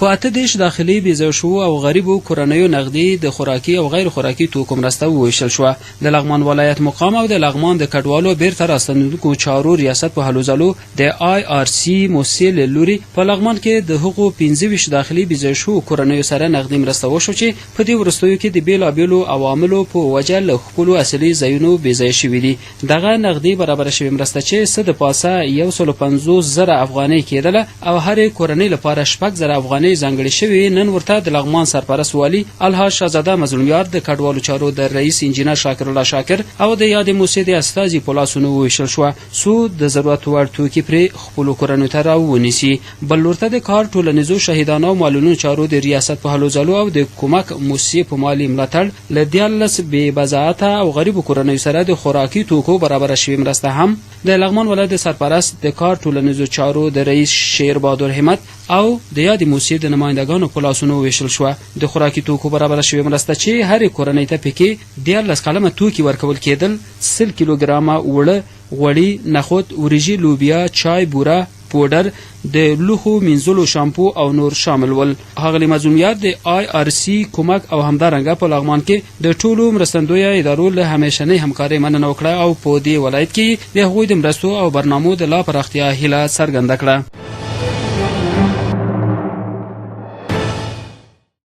په 38 داخلي بې ځایه شوو او غریبو کورنیو نغدي د خوراکي او غیر خوراکي توکو مرسته وویشل شوه. د لغمان ولایت مقام او د لغمان د کډوالو بیرته راستنېدونکو چارو ریاست په هلو ځلو د آی آر سي موسسې له لوري په لغمان کې د هغو 25 داخلي بې ځایه شوو کورنیو سره نغدي مرسته وشوه چې په دې وروستیو کې د بېلابېلو عواملو په وجه له خپلو اصلي ځایونو بې ځایه شوي دي. دغه نغدي برابره شوې مرسته چې څه د پاسه 150,000 افغانۍ کېدله او هرې کورنۍ لپاره 6,000 افغانۍ ځانګړې شوې وې، نن ورته د لغمان سرپرست والي الحاج شهزاده مظلومیار، د کډوالو چارو د رئیس انجینر شاکرالله شاکر او د یادې موسسې د استازي په لاسونو وویشل شوه، څو د ضرورت وړ توکي پرې خپلو کورنیو ته راونیسي. بل لور ته د کار، ټولنیزو، شهیدانو او معلولینو چارو د ریاست په هلو ځلو او د کومک موسسې په مالي ملاتړ له 13 بې بضاعته او غریبو کورنیو سره د خوراکي توکو برابره شوې مرسته هم د لغمان ولایت د سرپرست د کار، ټولنیزو چارو د رئیس شیر بهادر همت او د یادې موسسې د نمایندګانو په لاسونو وویشل شوه. د خوراکي توکو برابره شوې مرسته چې هرې کورنۍ ته پکې 13 قلمه توکي ورکول کېدل، 100 کیلو ګرامه اوړه، غوړي، نخود، وریژې، لوبیا، چای، بوره، پوډر، د لوښو مینځلو شامپو او نور شامل ول. ښاغلي مظلومیار د آی آر سي کمک او همدارنګه په لغمان کې د ټولو مرستندویه ادارو له همیشنۍ همکارۍ مننه وکړه او په دې ولایت کې یې د هغوی د مرستو او برنامو د لا پراختیا هیله څرګنده کړه.